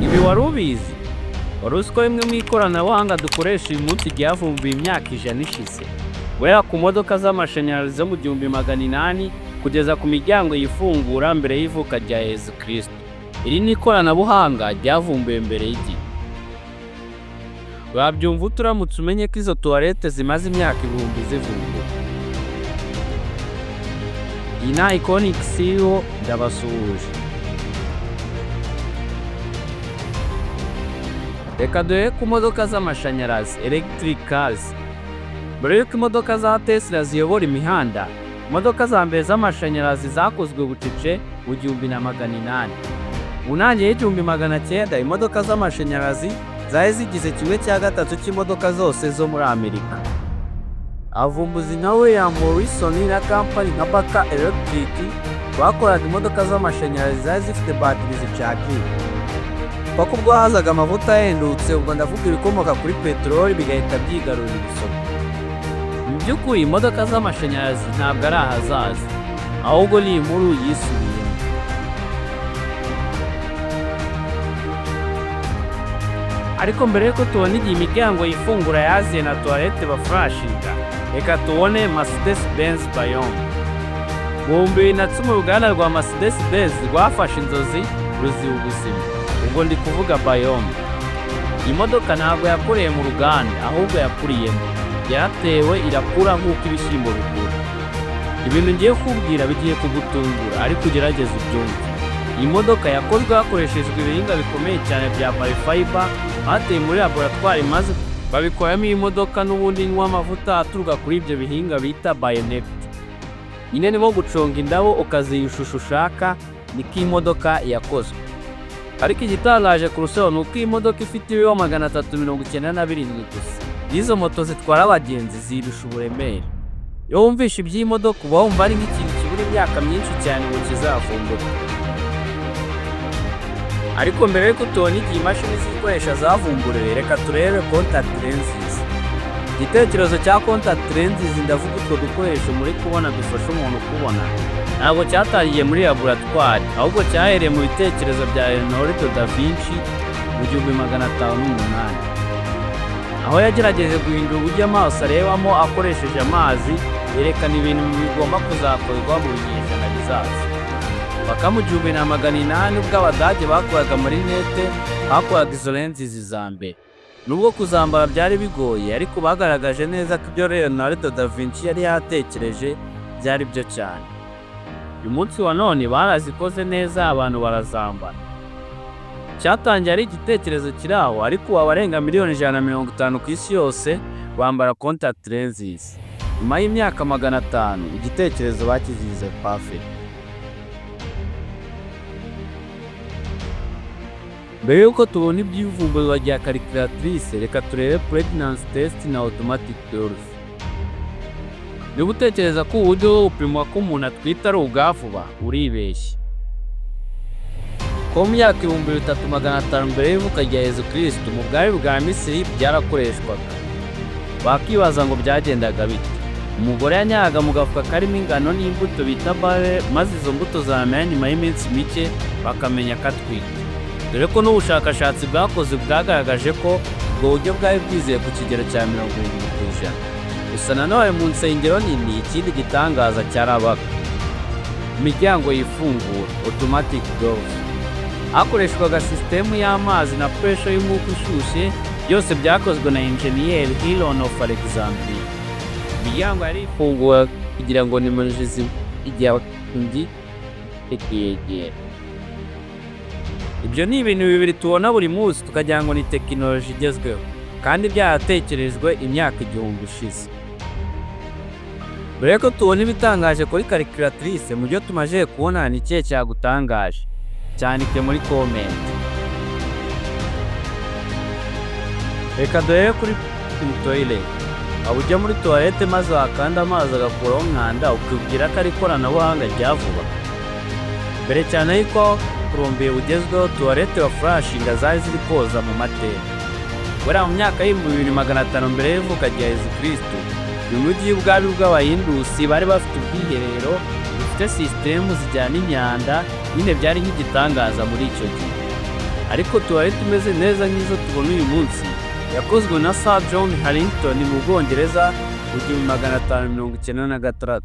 Ibi wari ubizi? Wari uzi ko rimwe mu ikoranabuhanga dukoresha uyu munsi ryavumbuwe imyaka 100 ishize? Guhera ku modoka z'amashanyarazi zo mu 1800 kugeza ku miryango yifungura mbere y'ivuka rya Yezu Kristo. Iri ni ikoranabuhanga ryavumbuwe mbere y'igihe. Wabyumva ute uramutse umenye ko izo tuwarete zimaze imyaka ibihumbi zivumbuwe? Iyi ni Iconic CEO, ndabasuhuje. Reka duhere ku modoka z'amashanyarazi, electric cars. Mbere y'uko imodoka za Tesla ziyobora imihanda, imodoka za mbere z'amashanyarazi zakozwe bucece mu 1800. Mu ntangiriro y'1900, imodoka z'amashanyarazi zari zigize 1/3 cy'imodoka zose zo muri Amerika. Abavumbuzi nka William Morrison na kampani nka Baker Electric bakoraga imodoka z'amashanyarazi zari zifite batiri zicaginga. Paka ubwo hazaga amavuta ahendutse, ubwo ndavuga ibikomoka kuri peteroli, bigahita byigarurira isoko. Mu by'ukuri imodoka z'amashanyarazi ntabwo ari ahazaza, ahubwo ni inkuru yisubiyemo. Ariko mbere y'uko tubona igihe imiryango yifungura yaziye na tuwarete bafurashinga, reka tubone Mercedes Benz Biome. Mu 2010, uruganda rwa Mercedes Benz rwafashe inzozi ruziha ubuzima. Ubwo ndi kuvuga Biome. Iyi modoka ntabwo yakoreye mu ruganda, ahubwo yakuriyemo. Yaratewe irakura nk'uko ibishyimbo bikura. Ibintu ngiye kukubwira bigiye kugutungura, ariko ugerageze ubyumve. Iyi modoka yakozwe hakoreshejwe ibihingwa bikomeye cyane bya biofiber bateye muri laboratwari, maze babikoramo iyi modoka n'ubundi inywa amavuta aturuka kuri ibyo bihingwa bita bionectar. Nyine ni nko guconga indabo ukaziha ishusho ushaka, niko iyi modoka yakozwe. Ariko igitangaje kurushaho ni uko iyi modoka ifite ibiro 397 gusa. N'izo moto zitwara abagenzi zirusha uburemere. Iyo wumvishe iby'iyi modoka, uba wumva ari nk'ikintu kibura imyaka myinshi cyane ngo kizavumburwe. Ariko mbere y'uko tubona igihe imashini zikoresha zavumburiwe, reka turebe contact lenses. Igitekerezo cya contact lenses, ndavuga utwo dukoresho muri kubona dufasha umuntu kubona, ntabwo cyatangiye muri laboratwari, ahubwo cyahereye mu bitekerezo bya Leonardo da Vinci mu 1508, aho yagerageje guhindura uburyo amaso arebamo akoresheje amazi, yerekana ibintu bigomba kuzakorwa mu binyejana bizaza. Paka mu 1800, ubwo Abadage bakoraga amarinete, bakoraga izo lenses za mbere. Nubwo kuzambara byari bigoye, ariko bagaragaje neza ko ibyo Leonardo da Vinci yari yatekereje byari byo cyane. Uyu munsi wa none barazikoze neza, abantu barazambara. Cyatangiye ari igitekerezo kiri aho, ariko ubu abarenga miliyoni 150 ku isi yose bambara contact lenses. Nyuma y'imyaka 500, igitekerezo bakigize perfect. Mbere y'uko tubona iby'ivumburwa rya calculatrice, reka turebe pregnancy test na automatic doors. Niba utekereza ko uburyo bwo gupimwa ko umuntu atwite ari ubwa vuba, uribeshya. Ko mu myaka 3500 mbere y'ivuka rya Yezu Kristo, mu bwami bwa Misiri byarakoreshwaga. Wakibaza ngo byagendaga bite? Umugore yanyaga mu gafuka karimo ingano n'imbuto bita barley, maze izo mbuto zamera nyuma y'iminsi mike bakamenya ko atwite. Dore ko n'ubushakashatsi bwakozwe bwagaragaje ko ubwo buryo bwari bwizewe ku kigero cya 70%. Gusa nanone mu nsengero nini ikindi gitangaza cyarabaga. Imiryango yifungura, automatic doors. Hakoreshwaga sisitemu y'amazi na pressure y'umwuka ushyushye, byose byakozwe na engineer Hiron of Alexandria. Imiryango yari ifungura kugira ngo nimero igihe abatindi kuyegera. Ibyo ni ibintu bibiri tubona buri munsi tukagira ngo ni tekinoloji igezweho, kandi byaratekerejwe imyaka 1000 ishize. Mbere yuko tubona ibitangaje kuri calculatrice, mu byo tumaze kubona ni ikihe cyagutangaje? Cyandike muri comment. Reka duhere kuri toilet. Waba ujya muri toilette maze wakanda amazi agakuraho umwanda, ukibwira ko ari ikoranabuhanga rya vuba. Mbere cyane ariko plombier bugezweho, tuwarete bafurashinga zari ziri koza mu mateka. Guhera mu myaka y'2500 mbere y'ivuka rya Yezu Kristo, mu mujyi y'ubwami bw'Abahindusi bari bafite ubwiherero bufite sisitemu zijyana imyanda, nyine byari nk'igitangaza muri icyo gihe. Ariko toilette imeze neza nk'izo tubona uyu munsi yakozwe na Sir John Harington mu Bwongereza mu 1596.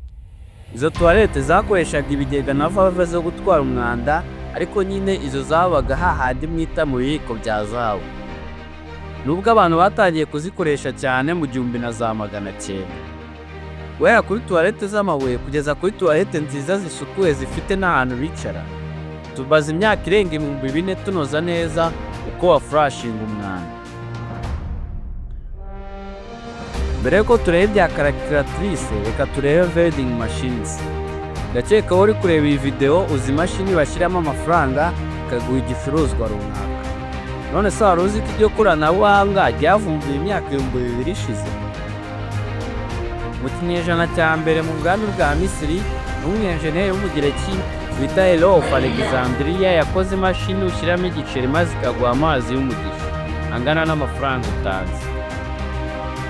Izo toilette zakoreshaga ibigega na valve zo gutwara umwanda, ariko nyine izo zabaga hahandi mwita mu biyiko bya zahabu. Nubwo abantu batangiye kuzikoresha cyane mu 1900. Guhera kuri toilette z'amabuye kugeza kuri toilette nziza zisukuye zifite n'ahantu bicara, tumaze imyaka irenga 4000 tunoza neza uko waflushinga umwanda. Mbere yuko tureba ibya calculatrice, reka turebe vending machines. Ndakeka wowe uri kureba iyi video uzi imashini bashyiramo amafaranga ikaguha igicuruzwa runaka. None se wari uzi ko iryo koranabuhanga ryavumbuwe imyaka 2000 ishize? Mu kinyejana cya mbere mu bwami bwa Misiri, umwenjeniyeri w'Umugereki bita Hero of Alexandria yakoze imashini ushyiramo igiceri maze ikaguha amazi y'umugisha angana n'amafaranga utanze.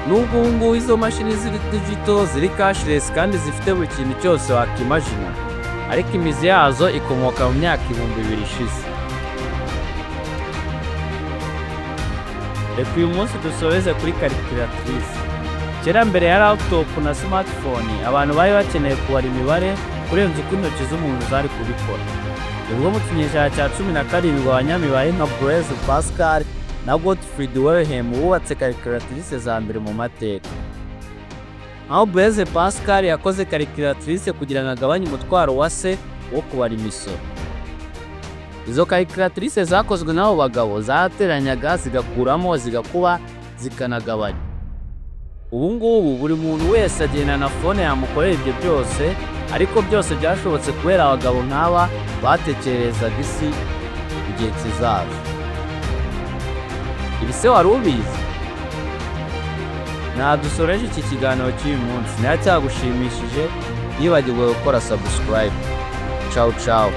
Nubwo ubu ngubu izo mashini ziri digital, ziri cashless kandi zifite buri kintu cyose wakimagina, ariko imizi yazo ikomoka mu myaka 2000 ishize. Reka uyu munsi dusoreze kuri calculatrice. Kera mbere ya laptop na smartphone, abantu bari bakeneye kubara imibare kurenza uko intoki z'umuntu zari kubikora. Nibwo mu kinyejana cya 17 abanyamibare nka Blaise Pascal na Gottfried Wilhelm bubatse calculatrice za mbere mu mateka. Aho Blaise Pascal yakoze calculatrice kugira ngo agabanye umutwaro wa se wo kubara imisoro. Izo calculatrice zakozwe n'abo bagabo zateranyaga, zigakuramo, zigakuba, zikanagabanya. Ubu ngubu buri muntu wese agendana phone yamukorera ibyo byose, ariko byose byashobotse kubera abagabo nk'aba batekererezaga isi igihe kizaza. Ibi se wari ubizi? Nta dusoreje iki kiganiro cy'uyu munsi. Niba cyagushimishije, ntiwibagirwe gukora subscribe. Ciao ciao.